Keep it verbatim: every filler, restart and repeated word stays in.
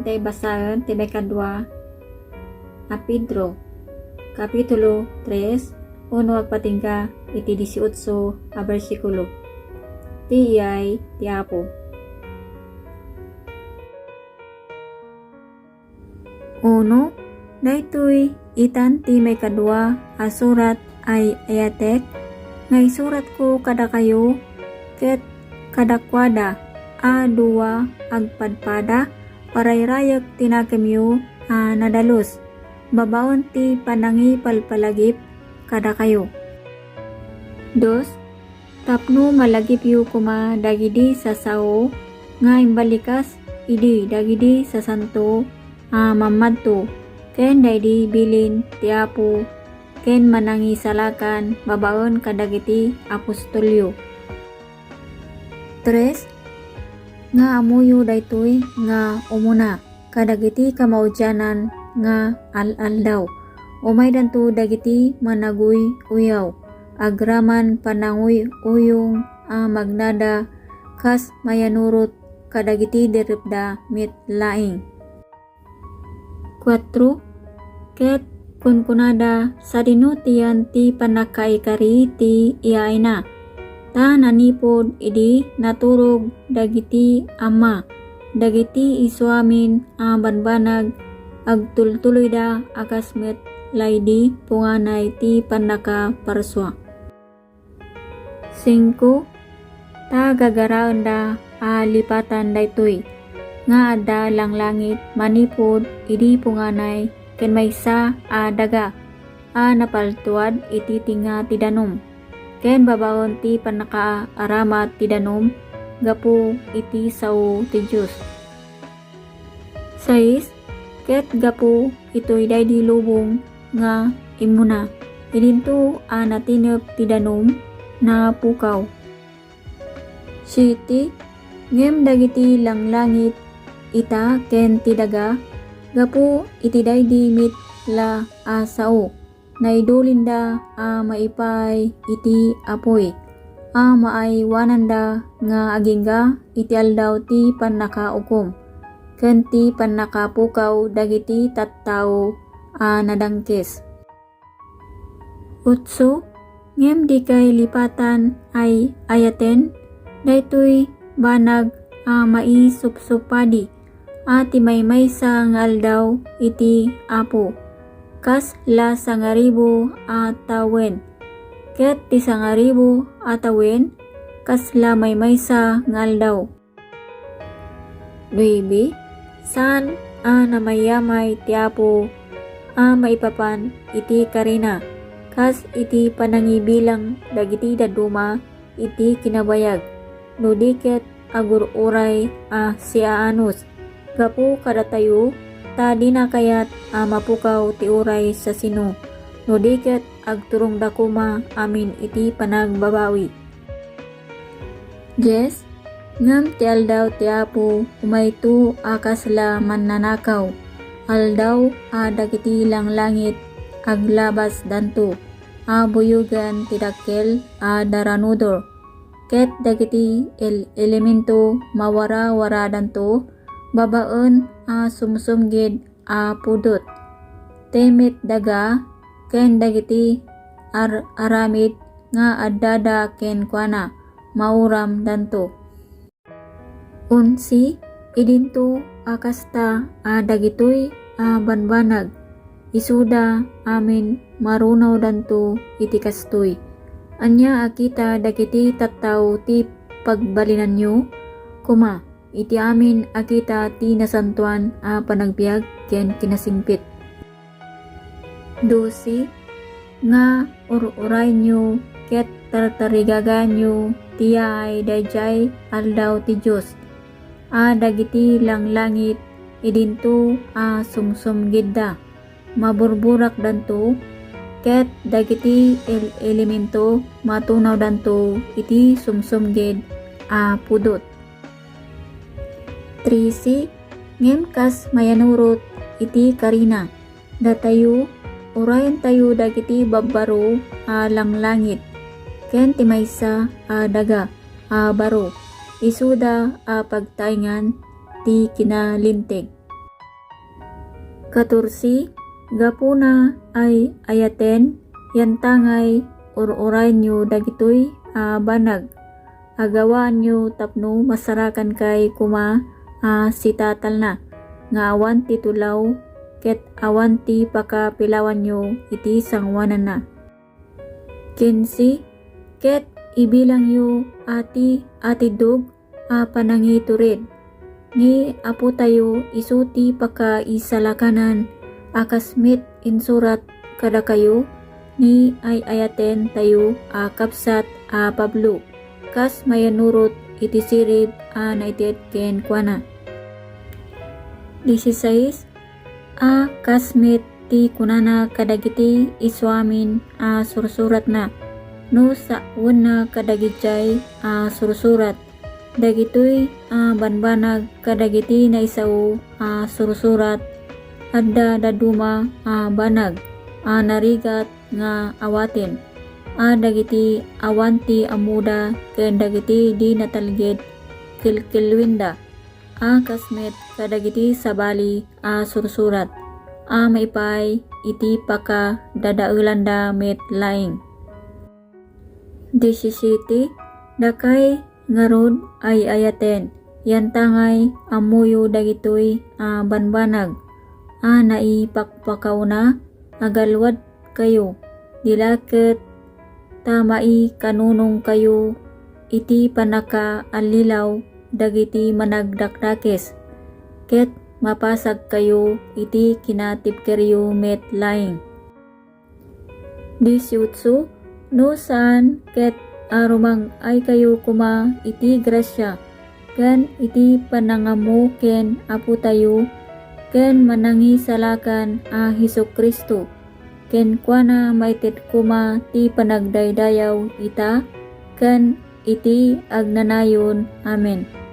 Tay basaen ti maikadua a Pedro, Kapitulo tres, uno agpatingga iti dieciocho a bersikulo. Ti iyaay ti Apo. Uno, daytoy itan ti maikadua a surat a ay-ayatek nga isuratko kadakayo ket kadakuada a dua agpadpada, parayrayek ti nakemyo a nadalus babaen ti panangipalpalagip kadakayo. Dos, tapno malagipyo koma dagidi sasao nga imbalikas idi dagidi sasanto a mammadto ken daydi bilin ti Apo ken manangisalakan babaen kadagiti apostolyo. Tres, nga ammoyo daytoy nga umuna kadagiti kamaudianan nga al-aldaw. Umaydanto dagiti managuy-uyaw, agraman pananguy-uyong a magnada kas mayanurot kadagiti derrepda met laeng. Kuatro, ket kunkunada, sadino ti yan ti pannakaikari ti iyaayna? Ta nanipud idi naturog dagiti amma, dagiti isuamin a banbanag, agtultuloyda a kas met laydi punganay ti pannakaparsua. Singko, ta gagaraenda a lipatan daytoy, nga adda langlangit manipud idi punganay ken maysa a daga a napaltuad iti tengnga ti danum, ken babaen ti pannakaaramat ti danum gapu iti sao ti Dios. Sais, ket gapu itoy daydi lubong nga immuna, idinto a natinep ti danum, napukaw. Siete, ngem dagiti langlangit ita ken ti daga, gapu iti daydi met la a sao, naidulinda a maipaay iti apuy, a maaywananda nga agingga iti aldaw ti pannakaukom ken ti pannakapukaw dagiti tattao a nadangkes. Otso, ngem dikay lipatan a ay-ayaten daytoy banag a maisupsupadi a ti maymaysa nga aldaw iti Apo, kas la sangaribu a tawen, ket ti sangaribu a tawen, kas la maymaysa nga aldaw. Nuebe, saan a namayamay ti Apo a maipapan iti karina, kas iti panangibilang dagiti dadduma iti kinabayag, no di ket agur-uray a siaanus. Gapu kadatayo, ta dina kayat a mapukaw ti uray sasino, no di ket agturongda koma amin iti panagbabawi. Dies, ngem ti aldaw ti Apo umayto a kasla mannanakaw, aldaw a dagiti langlangit aglabasdanto a buyogen ti dakkel a daranudor, ket dagiti el-, elemento mawarawaradanto babaen a sumsumgid a pudot. Ti met daga ken dagiti ar-, aramid nga addada kenkuana, mauramdanto. Onse, idinto a kasta a dagitoy a banbanag, isuda amin marunawdanto iti kastoy. Ania a kita dagiti tattao ti pagbalinanyo koma iti amin a kita ti nasantoan a panagbiag ken kinasingpet. Dose, nga ur-urayenyo ket tartarigagaanyo ti yaay daydiay aldaw ti Dios, a dagiti langlangit idinto a sumsumgidda, maburburakdanto, ket dagiti el-, elemento matunawdanto iti sumsumgid a pudot. Trese, ngem kas mayanurot iti karina, datayo, urayentayo dagiti babbaro a langlangit, ken ti maysa a daga a baro, isuda a pagtaengan ti kinalinteg. Katorse, gapuna ay-ayaten, yantangay ur-urayenyo dagitoy a banag. Agawaanyo tapno masarakankay koma a sitatalna nga awan ti tulaw ket awan ti pakapilawanyo iti sangoananna. Kinse, ket ibilangyo a ti atiddog a panangitured. Ni Apotayo isu ti pakaisalakanan a kas met insurat kadakayo ni ay-ayaten tayo a kabsat a Pablo, kas mayannurot iti sirib a naited kenkuana. Dieciséis, a kas met ti kunana kadagiti isuamin a sursuratna, no sawenna kadagidiay a sursurat, dagitoy a banbanag kadagiti naisao a sursurat, adda dadduma a banag a narigat nga awaten, a dagiti awan ti ammoda ken dagiti di natalged kelkelluenda, a kas met kadagiti sabali a sursurat, a maipaay iti pakadadaelanda met laeng. Diecisiete, dakay ngarud ay-ayaten, yantangay ammoyo dagitoy a banbanag a naipakpakauna, agalwadkayo, di la ket ta maikanunongkayo iti pannakaallilaw dagiti managdakdakes, ket mapasagkayo iti kinatibkeryo met laeng. Dieciocho, no saan ket a rumang-aykayo koma iti grasia ken iti panangammo ken Apotayo ken Manangisalakan a Jesu-Cristo, kenkuana maited koma ti panagdaydayaw ita ken iti agnanayon. Amen.